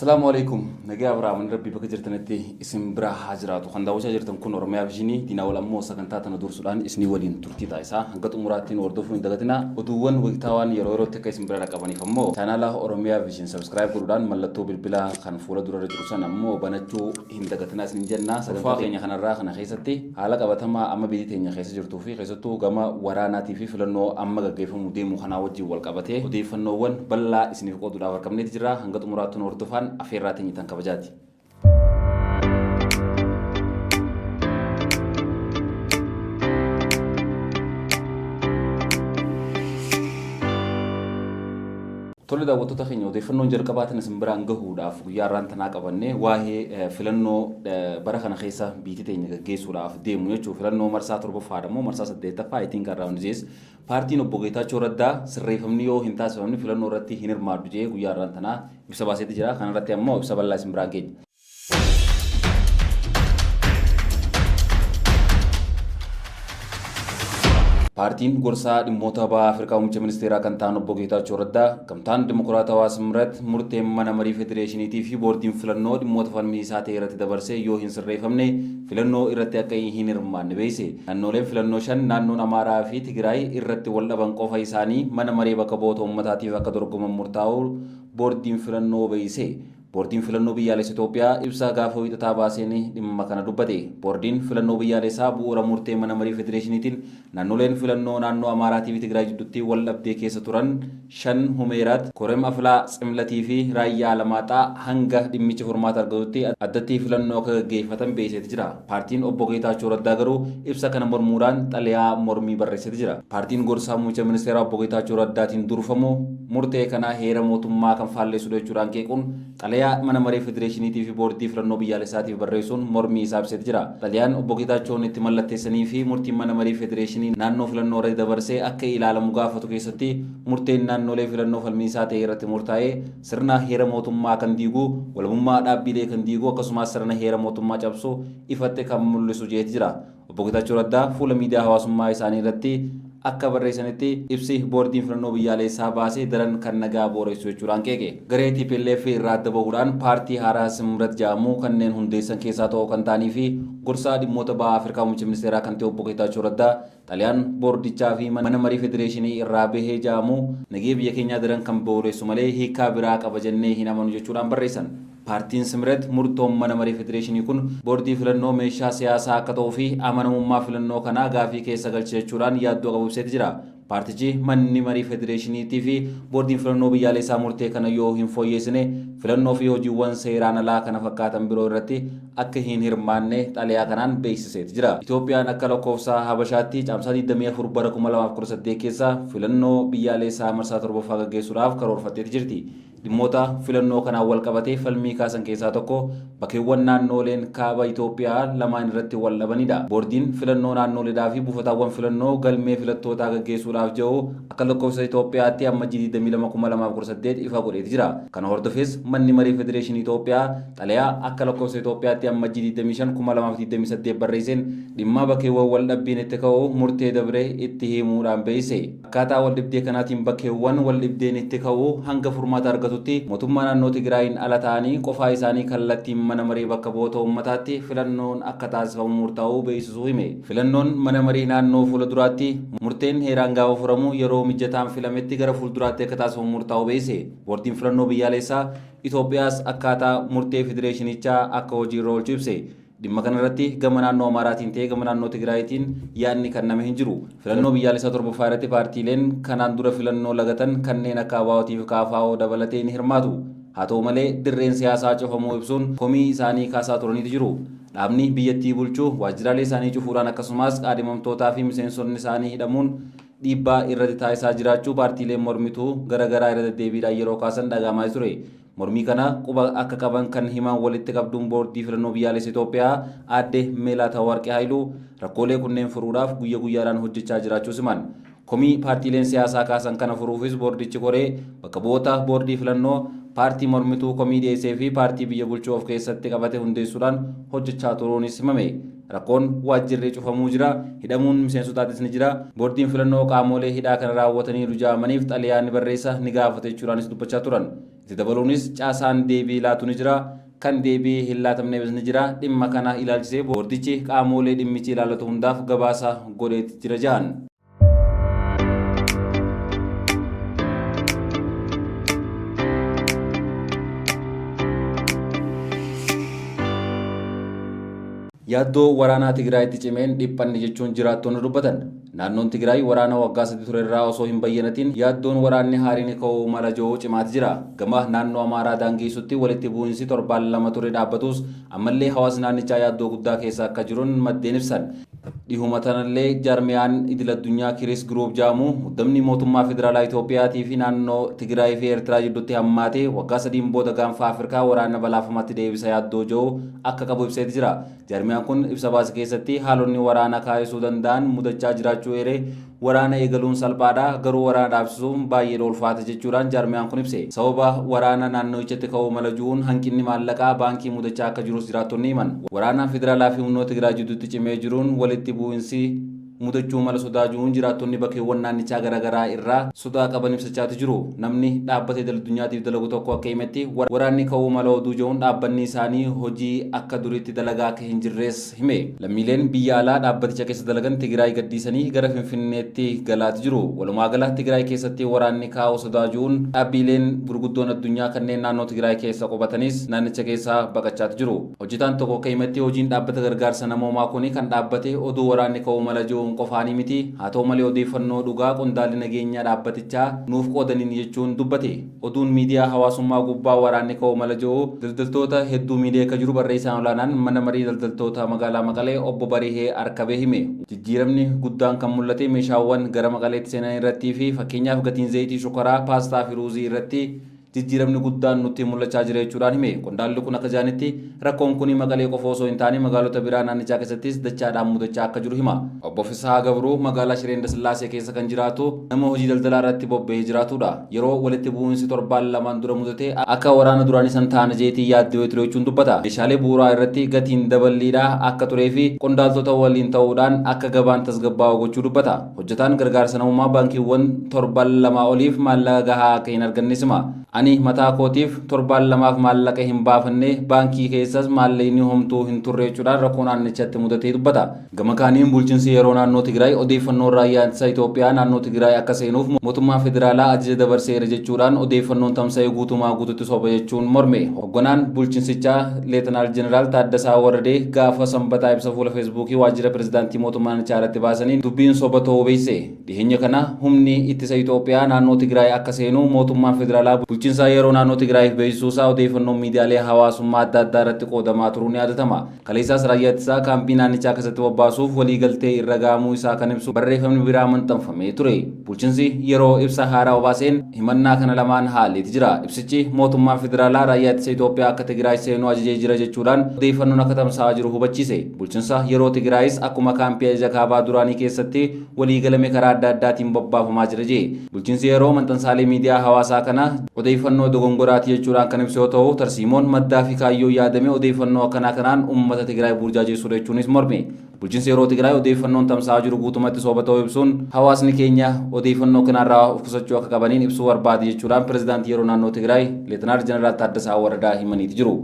Assalaamu Aleeykum Nagaa Abrahaam Rabbii bakka jirtanitti isin bira haa jiraatu. Kan daawwachaa jirtan kun Oromiyaa Visionii Diinaawol ammoo sagantaa tana dursuudhaan isinii waliin turtii taasisa. Hanga xumuraatti nu hordofuu hin dagatinaa. Oduuwwan wayitaawaan yeroo yerootti akka isin bira dhaqqabaniif ammoo chaanaala Oromiyaa Vision subscribe godhuudhaan mallattoo bilbilaa kan fuula durarra jiru san ammoo banachuu hin dagatinaa isiniin jenna. Sagantaa keenya kanarraa kana keessatti haala qabatamaa amma biyyi teenya keessa jirtuu fi keessattuu gama waraanaatii fi filannoo amma gaggeeffamuu deemu kanaa wajjin wal qabatee odeeffannoowwan bal'aa isiniif qooduudhaaf argamneeti jirra. Hanga xumuraatti nu hordofaan afeerraa teenya tan kabajaati. Tole daawwattoota keenya, odeeffannoon jalqabaa tan isin biraan gahuudhaaf guyyaa har'aan tanaa qabanne waa'ee filannoo bara kana keessa biyyi teenya gaggeessuudhaaf deemu jechuudha. Filannoo marsaa torbaffaadha moo marsaa saddeettaffaa, I think around this. Paartiin obbo Geetaachoo Raddaa sirreeffamni yoo hin taasifamne filannoo irratti hin hirmaadhu jedhee guyyaa har'aan tanaa ibsa baaseeti jira. Kana irratti ammoo ibsa bal'aa isin biraan geenya. Paartiin gorsaa dhimmoota baha Afrikaa muummicha ministeeraa kan ta'an obbo Geetaachoo Raddaa, Gamtaan Dimokiraatawaa Simrat murteen mana marii federeeshiniitii fi boordiin filannoo dhimmoota falmisiisaa ta'e irratti dabarse yoo hin sirreeffamne filannoo irratti akka hin hirmaanne beeksise. Naannooleen filannoo shan naannoon Amaaraa fi Tigraay irratti wal dhaban qofa isaanii mana maree bakka bu'oota uummataatiif akka dorgoman murtaa'uu boordiin filannoo beeksise. Boordiin Filannoo Biyyaalessa Itoophiyaa ibsa gaafa Wiixataa baaseen dhimma kana dubbate. Boordiin Filannoo Biyyaalessaa bu'uura murtee Mana Marii Federeeshiniitiin naannoleen filannoo naannoo Amaaraatii fi Tigraay jidduutti waldhabdee keessa turan shan Humeeraat, Korem Aflaa, Tsimlatii fi Raayyaa Alamaaxaa hanga dhimmichi furmaata argatutti addatti filannoo akka gaggeeffatan beeksiseeti jira. Paartiin Obbo Geetaachoo Raddaa garuu ibsa kana mormuudhaan xalayaa mormii barreesseeti jira. Paartiin gorsaa muummicha ministeeraa Obbo Geetaachoo Raddaatiin durfamu murtee kana heera mootummaa kan faalleessudha jechuudhaan qeequun xalayaa mana maree federeeshiniitii fi boordii filannoo biyyaalessaatiif barreessuun mormii isaa ibseeti jira. Xalayaan Obbo Geetaachoon itti mallatteessanii fi murtiin mana marii federeeshinii naannoo filannoo irratti dabarse akka ilaalamu gaafatu keessatti, murteen naannoolee filannoo falmiisaa ta'e irratti murtaa'e sirna heera mootummaa kan diigu, walabummaa dhaabbiilee kan diigu akkasumas sirna heera mootummaa cabsu ifatti kan mul'isu jeeti jira. Obbo Getaachoo Raddaa fuula miidiyaa hawaasummaa isaanii irratti akka barreessanitti, ibsi boordiin filannoo biyyaaleessaa baase daran kan nagaa booressu jechuudhaan qeeqe. Garee tplf irraa adda bahuudhaan paartii haaraa Simrat jedhamu kanneen hundeessan keessaa tokko kan ta'anii fi gorsaa dhimmoota Baha Afrikaa muummicha ministeeraa kan ta'e Obbo Geetaachoo Raddaa, xalayaan boordichaa fi mana marii federeeshinii irraa bahee jedhamu nagee biyya keenyaa daran kan booressu malee hiikkaa biraa qaba jennee hin amanu jechuudhaan barreessan. Paartiin Simret murtoon mana marii federeeshinii kun boordii filannoo meeshaa siyaasaa akka ta'uu fi amanamummaa filannoo kanaa gaafii keessa galche jechuudhaan yaaddoo qabu ibseeti jira. Paartichi manni marii federeeshiniitii fi boordiin filannoo biyyaalessaa murtee kana yoo hin fooyyeessine filannoo fi hojiiwwan seeraan alaa kana fakkaatan biroo irratti akka hin hirmaanne xalayaa kanaan beeksiseeti jira. Itoophiyaan akka lakkoofsa Habashaatti Caamsaa 24 bara 2018 keessa filannoo biyyaaleessaa marsaa 7ffaa gaggeessuudhaaf karoorfatteeti jirti. Dhimmoota filannoo kanaan walqabatee falmii kaasan keessaa tokko bakkeewwan naannooleen Kaaba Itoophiyaa lamaan irratti wal dhabanidha. Boordiin filannoo naannooleedhaa fi buufataawwan filannoo galmee filattootaa gaggeessuudhaaf jiru akka lakkoofsa Itoophiyaatti Ammajjii 22, 2018 ifa godheeti jira. Kana hordofees Manni Marii Federeeshinii Itoophiyaa xalayaa akka lakkoofsa Itoophiyaatti Ammajjii 25, 2028 barreesseen dhimma bakkeewwan wal dhabbiin itti ka'u murtee dabre itti himuudhaan beeksise. Akkaataa waldhibdee kanaatiin bakkeewwan waldhibdeen itti ka'u hanga furmaata argatutti mootummaa naannoo Tigraayiin ala ta'anii qofaa isaanii kallattiin mana marii bakka bu'oota uummataatti filannoon akka taasifamu murtaa'uu beeksisuu hime. Filannoon mana marii naannoo fuula duraatti murteen heeraan gaafa furamu yeroo mijataan filametti gara fuulduraatti akka taasifamu murtaa'uu beeksise. Boordiin Filannoo Biyyaalessaa Itoophiyaas akkaataa murtee federeeshinichaa akka hojiirra oolchu ibse. Dhimma kanarratti gama naannoo Amaaraatiin ta'ee gama naannoo Tigraayitiin yaadni kanname hin jiru. Filannoo biyyaalessaa 7ffaa irratti paartiileen kanaan dura filannoo lagatan kanneen akka ABO'tii fi KFO dabalatee ni hirmaatu. Haa ta'u malee dirreen siyaasaa cufamuu ibsuun komii isaanii kaasaa turaniitu jiru. Dhaabni biyyattii bulchu waajjiraalee isaanii cufuudhaan akkasumaas qaadhimamtootaa fi miseensonni isaanii hidhamuun dhiibbaa irratti taasisaa jiraachuu paartiileen mormituu gara garaa irra deddeebiidhaan yeroo kaasan dhaga'amaa ture. Mormii kana quba akka qaban kan himan walitti qabduun Boordii Filannoo Biyyaalessa Itoophiyaa Aadde Meelaatawarqi Hayiluu, rakkoolee kunneen furuudhaaf guyya guyyaadhaan hojjechaa jiraachuus himan. Komii paartiileen siyaasaa kaasan kana furuufis boordichi koree bakka bu'oota boordii filannoo, paartii mormituu komii dhiyeessee fi paartii biyya bulchu of keessatti qabate hundeessuudhaan hojjechaa turuunis himame. Rakkoon waajjirri cufamuu jira, hidhamuun miseensotaatis ni jira. Boordiin filannoo qaamoolee hidhaa kana raawwataniiru ja'amaniif xalayaa ni barreessa, ni gaafata jechuudhaanis dubbachaa turan. Itti dabaluunis caasaan deebii laatu ni jira, kan deebii hin laatamneefis ni jira. Dhimma kana ilaalchisee boordichi qaamoolee dhimmichi ilaallatu hundaaf gabaasa godheeti jira jedhan. Yaaddoo waraanaa Tigraayitti cimeen dhiphanne jechuun jiraattonni dubbatan. Naannoon Tigraay waraana waggaa 3 ture irraa osoo hin bayyanatiin yaaddoon waraanni haariin ka'uu mala jiru cimaati jira. Gama naannoo Amaaraa daangeessutti walitti bu'insi torbaan 2 ture dhaabbatus ammallee hawaasni naannichaa yaaddoo guddaa keessa akka jiruun maddeen ibsan. Dhihuma tanallee jaarmiyaan idil-addunyaa Kiriis Giruup jedhamu muddamni mootummaa federaalaa Itoophiyaatii fi naannoo Tigraay fi Eertiraa jidduutti hammaate waggaa 3n booda gaanfa Afrikaa waraana balaafamatti deebisa yaaddoo jiru akka qabu ibseeti jira. Jaarmiyaan kun ibsa baase keessatti haalonni waraana kaayisuu danda'an mudachaa jiraachuu eeree waraana eegaluun salphaadha garuu waraana dhaabsisuun baay'ee ulfaata jechuudhaan jaarmiyaan kun ibse. Sababa waraana naannoichatti ka'uu mala ju'uun hanqinni maallaqaa baankii mudachaa akka jirus jiraattonni himan. Waraana federaalaa fi humnoota Tigraay jidduutti cimee jiruun walitti bu'insi mudachuu mala sodaa jiruun jiraattonni bakkeewwan naannichaa garaagaraa irraa sodaa qaban ibsachaati jiru. Namni dhaabbata idil-addunyaatiif dalagu tokko akka himetti waraanni ka'uu mala oduu jiruun dhaabbanni isaanii hojii akka duriitti dalagaa akka hin jirres hime. Lammiileen biyya alaa dhaabbaticha keessa dalagan Tigraay gadhiisanii gara Finfinneetti galaati jiru. Walumaa gala Tigraay keessatti waraanni kaa'uu sodaa jiruun dhaabbileen gurguddoon addunyaa kanneen naannoo Tigraay keessa qubatanis naannicha keessaa baqachaati jiru. Hojjetaan tokko akka himetti hojiin dhaabbata gargaarsa namoomaa kuni kan dhaabbate oduu waraanni ka'uu mala jiruun qofaanii miti. Haa ta'u malee odeeffannoo dhugaa qondaalli nageenyaa dhaabbatichaa nuuf qoodaniin jechuun dubbate. Oduun miidiyaa hawaasummaa gubbaa waraanni ka'uu mala jiru daldaltoota hedduu miidhee akka jiru barreessaan olaanaan mana marii daldaltoota magaalaa Maqalee obbo Barihee Arkabee hime. Jijjiiramni guddaan kan mul'ate meeshaawwan gara Maqaleetti seenan irrattii fi fakkeenyaaf gatiin zayitii shukaraa, paastaa fi ruuzii irratti jijjiiramni guddaan nutti mul'achaa jira jechuudhaan hime. Qondaalli kun akka jedhanitti rakkoon kun Maqalee qofa osoo hin taane magaalota biraa naannichaa keessattis dachaadhaan mudachaa akka jiru hima. Obbo Fisahaa Gabruu magaalaa Shiree Indasillaasee keessa kan jiraatu nama hojii daldalaa irratti bobba'ee jiraatudha. Yeroo walitti bu'insi torbaan lamaan dura mudate akka waraana duraanii san taana jeetii yaaddoo ture jechuun dubbata. Meeshaalee bu'uuraa irratti gatiin daballiidhaa akka turee fi qondaaltota waliin ta'uudhaan akka gabaan tasgabbaa'u gochuu dubbata. Hojjetaan gargaarsa namummaa baankiiwwan torban 2 oliif maallaqa gahaa akka hin argannes hima. Ani mataa kootiif torbaan 2f maallaqa hin baafanne, baankii keessas maallaqni homtuu hin turre jechuudhaan rakkoo naannichatti mudatee dubbata. Gama kaaniin bulchinsi yeroo naannoo Tigraay odeeffannoon raayyaa ittisa Itoophiyaa naannoo Tigraay akka seenuuf mootummaan federaalaa ajaja dabarseera jechuudhaan odeeffannoon tamsa'e guutumaa guututti soba jechuun morme. Hogganaan bulchinsichaa Leetanaal Jeneraal Taaddasaa Warradee gaafa Sanbataa ibsa fuula Feesbuukii waajjira pirezidaantii mootummaa naannichaa irratti baasaniin dubbiin soba ta'uu beeksise. Dhiheenya kana humni ittisa Itoophiyaa naannoo Tigraay akka seenu mootummaan federaalaa bulchinsa yeroo naannoo Tigraayiif beeksisuusaa odeeffannoon miidiyaalee hawaasummaa adda addaa irratti qoodamaa turuun ni yaadatama. Kaleessaas raayyaa ittisaa kaampii naannichaa keessatti bobbaasuuf waliigaltee irra gahamuu isaa kan ibsu barreeffamni biraa maxxanfamee ture. Bulchinsi yeroo ibsa haaraa baaseen himannaa kana lamaan haaleeti jira. Ibsichi mootummaan federaalaa raayyaa ittisa Itoophiyaa akka Tigraay seenuu ajajee jira jechuudhaan odeeffannoon akka tamsa'aa jiru hubachiise. Bulchinsa yeroo Tigraayis akkuma kaampii ajaja kaabaa duraanii keessatti waliigalame karaa adda addaatiin bobbaafamaa jira jee. Bulchiinsi yeroo maxxansaalee miidiyaa hawaasaa kana odeeffannoo dogongoraati jechuudhaan kan ibsu yoo ta'u, tarsiimoon maddaa fi kaayyoo yaadame odeeffannoo akkanaa kanaan uummata Tigraay burjaajessuudha jechuunis morme. Bulchiinsi yeroo Tigraay odeeffannoon tamsa'aa jiru guutumatti soba ta'uu ibsuun hawaasni keenya odeeffannoo kanarraa of qusachuu akka qabaniin ibsuu barbaade jechuudhaan pirezidaantii yeroo naannoo Tigraay Leetanaal Jeneraal Taaddasaa Warradaa himaniiti jiru.